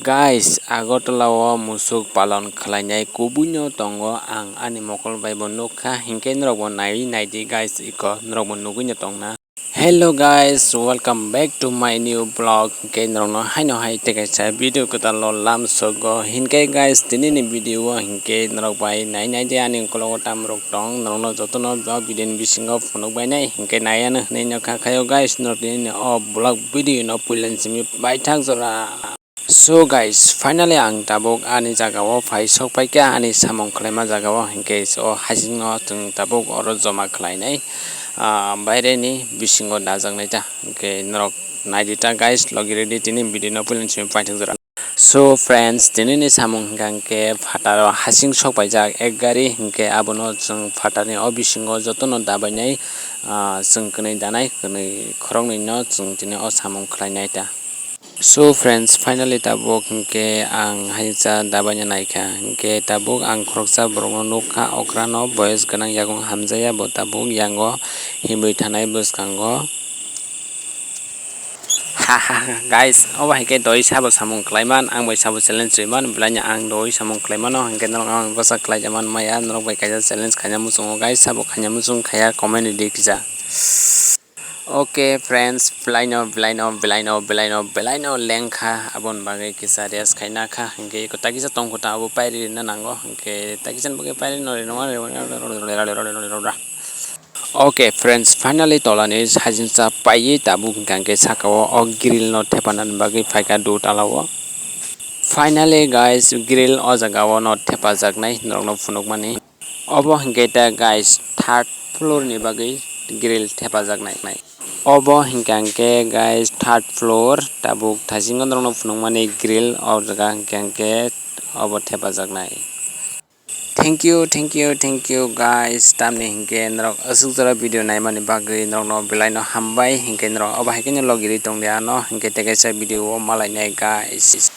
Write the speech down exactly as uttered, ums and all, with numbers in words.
Guys, Agartala o musuk palon khlainai kubuino tongo, ang ani mokol bai bo nukha, hinkhe norok bo naiwi naidi guys, iko norok bo nugwino tongna. Hello guys, welcome back to my new vlog. Hinkhe norokno haino hai tei kaisa video kwtal o lamsogo. Hinkhe guys, tinini video o hinkhe norok bai nai nai de ani ukologo tamrok tong, norokno jotono o video ni bisingo phunuk bainai. Hinkhe naiya no hinwi nokha khaio guys, norok tinini o vlog video no puilani simi paithak jora. So guys, finally ang tabuk ani jaga o phai sok paikha, ani samung khlaima jaga o, hinkhe o hasing no chwng tabuk oro joma khlainai, ah, baire ni bisingo dajaknai ta, hinkhe norok naidi ta guys, logi redi tini video no puilani simi paithak jora. So friends, tini ni samung hinkha hinkhe phataro hasing sok paijak ek gari, hinkhe abono chwng phatarni o bisingo jotono dabainai, ah, chwng kwnwi danai, kwnwi khoroknwi no chwng tini o samung khlainai ta. So friends, finally tabuk hinkhe ang haisa dabaina naikha, hinkhe tabuk ang khoroksa borokno nukha, okrano boyes gwnang yakung hamjaya, bo tabuk yango himwi thanai bwskango. Haha guys, obo hai khe doi sabo samung khlaiman, ang bai sabo challenge rwimani, belai no ang doi samung khlaimano, hinkhe norok ang bwsa khlai jaman maya, norok bai kaisa challenge khaina muchungo guys, sabo khaina muchung khaya comment rwdi kisa. Okay friends, belaino, belaino, belaino, belaino, belaino lengkha, aboni bagwi kisa rest khaina kha, hinkhe eko takisa tongkho ta abo pairi rina nango, hinkhe takisa ni bagwi pairi no rino. Okay friends, finally tolani hajinsa paiwi tabuk hinkha hinkhe sakao o grill no thepanani bagwi phaikha dutala o. Finally guys, grill o jaga o no thepajaknai norokno phunukmani. Obo hinkhe ta guys, third floor ni bagwi grill thepajaknai. Obo hinkha hinkhe guys, third floor, tabuk thasingo norokno phunukmani grill o jaga hinkha hinkhe obo thepajaknai. Thank you, thank you, thank you guys, tamni hinkhe norok aswk jora video naimani bagwi norokno belaino hambai, hinkhe norok obo hai kheno logirwi tongdi ano, hinkhe tei kaisa video o malainai guys.